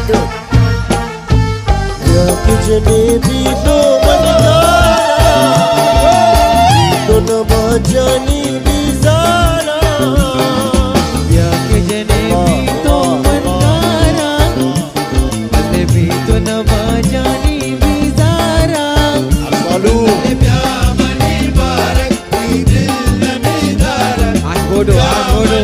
یا کہ جنیبی تو من دارا، تو نبا جانی بیزارا۔ یا کہ جنیبی تو من دارا، جنیبی تو نبا جانی بیزارا۔ بیا منی بارک، ای دل نمی دارا۔ آش بوڈو، آش بوڈو۔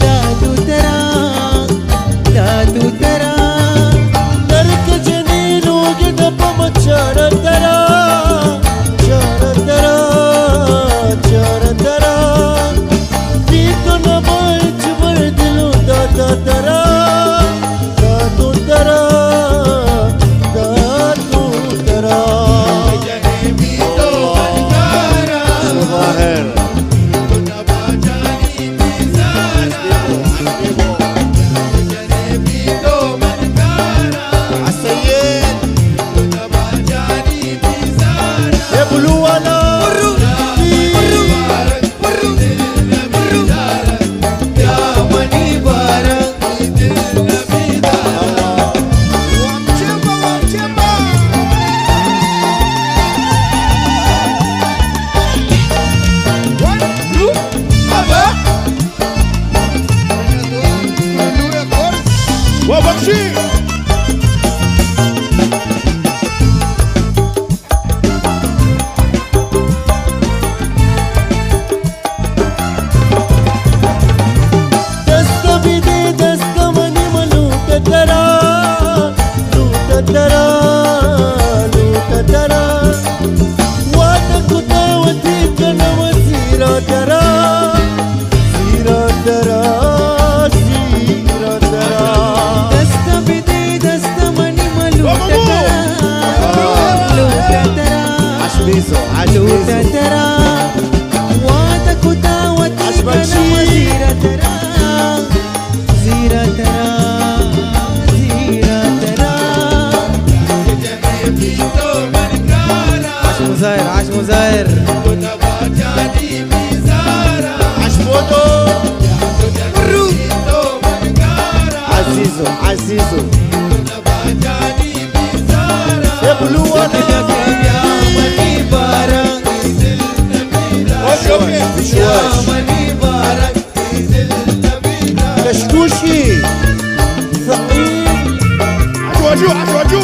داتو ترا، داتو ترا۔ درک جنی لوگ دپ مچار ترا، چار ترا، چار ترا۔ دی تو نبا ہچ بر دلو داتا ترا، داتو ترا، داتو ترا۔ سباہر۔ دست بدے دست منی، من لوٹ ترا، لوٹ ترا، لوٹ ترا۔ وعدہ کتا وتی کنم زیرا ترا، زیرا ترا، زیرا ترا۔ دست بدے دست منی، من لوٹ ترا، لوٹ ترا۔ عشق بیزو، عشق لوٹ بیزو۔ ترا۔ وعدہ کتا وتی عشق بخشی۔ کنم زیرا ترا، زیرا ترا، زیرا ترا۔ عاش مظاہر، عاش مظاہر۔ عاش بوتو۔ عزیزو، عزیزو۔ اے بلو والا۔ Okay, okay. وشواش۔ کشکوشی۔ فقیر۔ آجو، آجو، آجو، آجو۔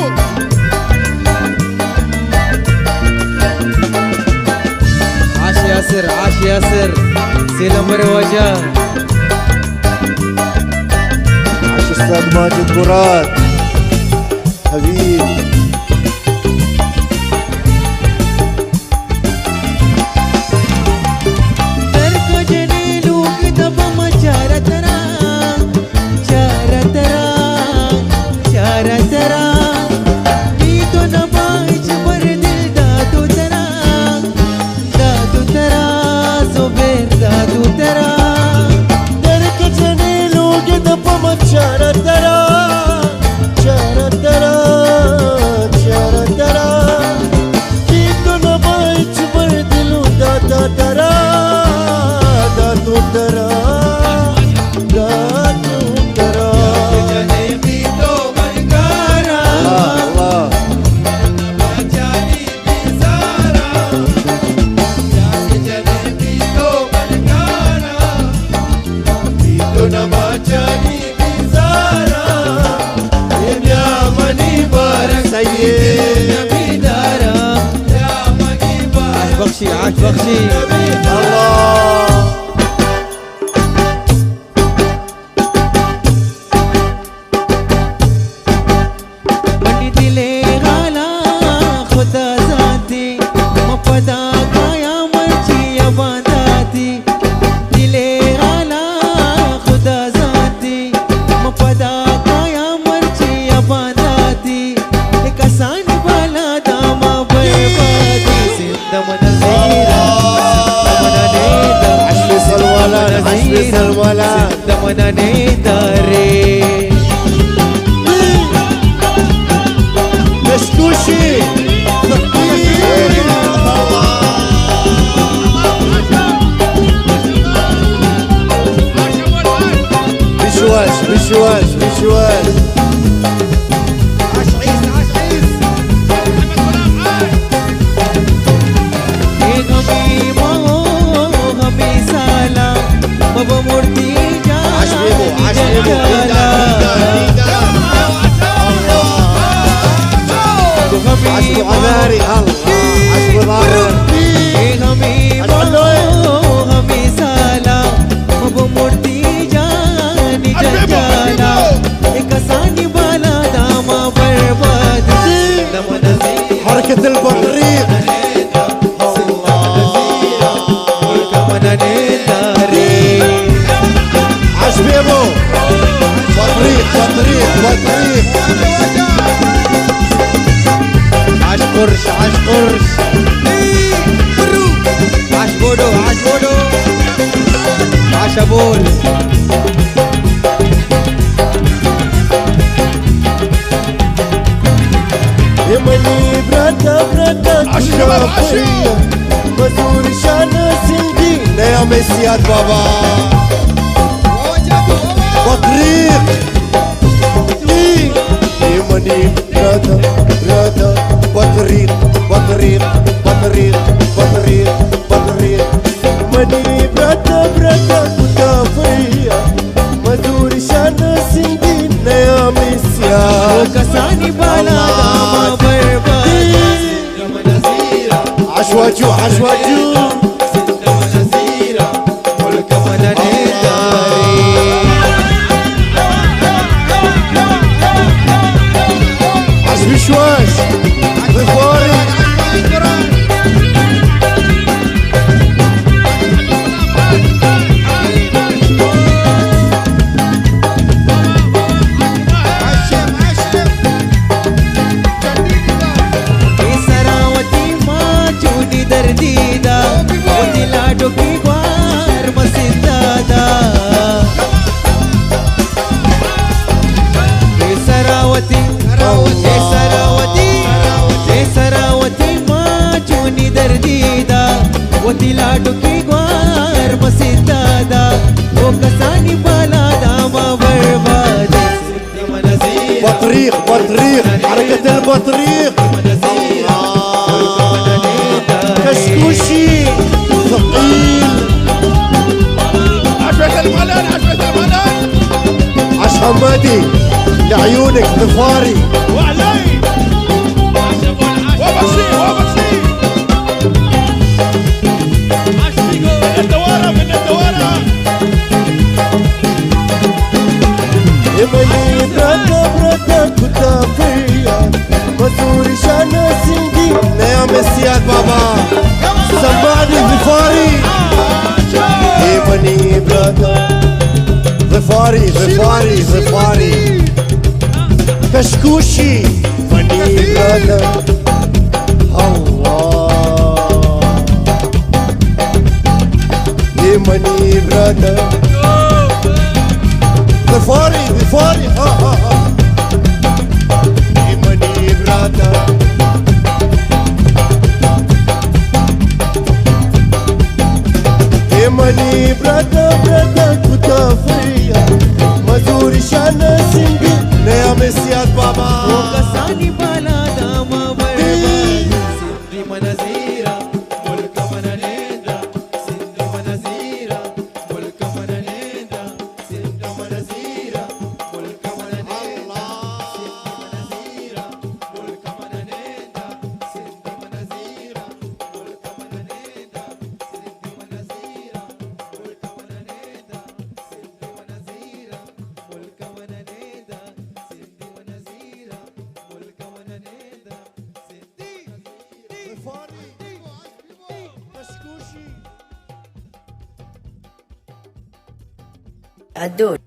عاش یاسر، عاش یاسر۔ سے نمبر واجہ۔ عاش استاد ماجد مراد۔ حبیب۔ درک جنی لوگ دپ مچار ترا، چار ترا، چار ترا۔ بی تو نبا ہچ بر دل داتو ترا، داتو ترا، زبیر داتو ترا۔ درک جنی لوگ دپ مچار ترا، چار ترا، چار ترا۔ دی تو نبا ہچ بر دلو داتا ترا، داتو ترا، داتو ترا۔ اللہ، اللہ۔ عاش بخشی، عاش بخشی۔ اللہ۔ منی دل دلے حالا خدا زانتی، من پدا کایاں مرچی ءَ بانداتی. دلے حالا خدا زانتی، من پدا کایاں مرچی ءَ بانداتی. اے کسانی بالا داما بربادی. زندہ من زیرا، زندہ من نیدا. عشق سلوالا، عشق سلوالا. دمنانی دارے. بشکوشی. بشواش، بشواش، بشواش. اے غمی ما ہمی سالا، بابا مورتی جان. عاش بیبو، عاش بیبو. جالا. عاش بو عذاري، الله. عاش بو ضاري. اے غمی ما ہمی سالا، بابا مورتی جان جالا. اے کسانی بالا داما برباد. حركة البطريق. عاش بيبو. بطريق، بطريق، بطريق. عاش قرش، عاش قرش. عاش بودو، عاش بودو. عاش ابول. اے منی براتا، براتا، عاشق شباب، عاشق. مزور شان سندھی، نیا میں سیاد بابا. بطریق. اے، اے منی براتا، براتا، بطریق، بطریق، بطریق، بطریق، بطریق. منی براتا، براتا، کتا فیا. مزور شان سندھی نیا میسیا. او کسانی بالا داما برباد. عشواجو، عشواجو. عش بشواش. بخوری. اے سرا وتی ما چونی دردی دا، وتی لاڈو کی گوار مسندہ دا. اے سرا وتی، اے سرا وتی، اے سرا وتی ما چونی دردی دا، وتی لاڈو کی گوار مسندہ دا، او کسانی بالا داما برباد. بطريق، بطريق، حركة البطريق. كشكوشي، ثقيل. عشرة الملل، عشرة الملل. عش حمادي، لعيونك ظفاري. وعلي. وبصير، وبصير. من الدوارة، من الدوارة. اے منی براتا، براتا، کتا فیا. مزور شان سندھی، نیا میں سیاد بابا. سمانی ظفاری. اے منی براتا. ظفاری، ظفاری، ظفاری. کشکوشی. منی براتا. اللہ. اے منی براتا. ظفاری، ظفاری، ہا، ہا، ہا. اے منی براتا. اے منی براتا، براتا، کتا فیا. مزور شان سندھی، نیا میں سیاد بابا. او کسانی بالا ادو.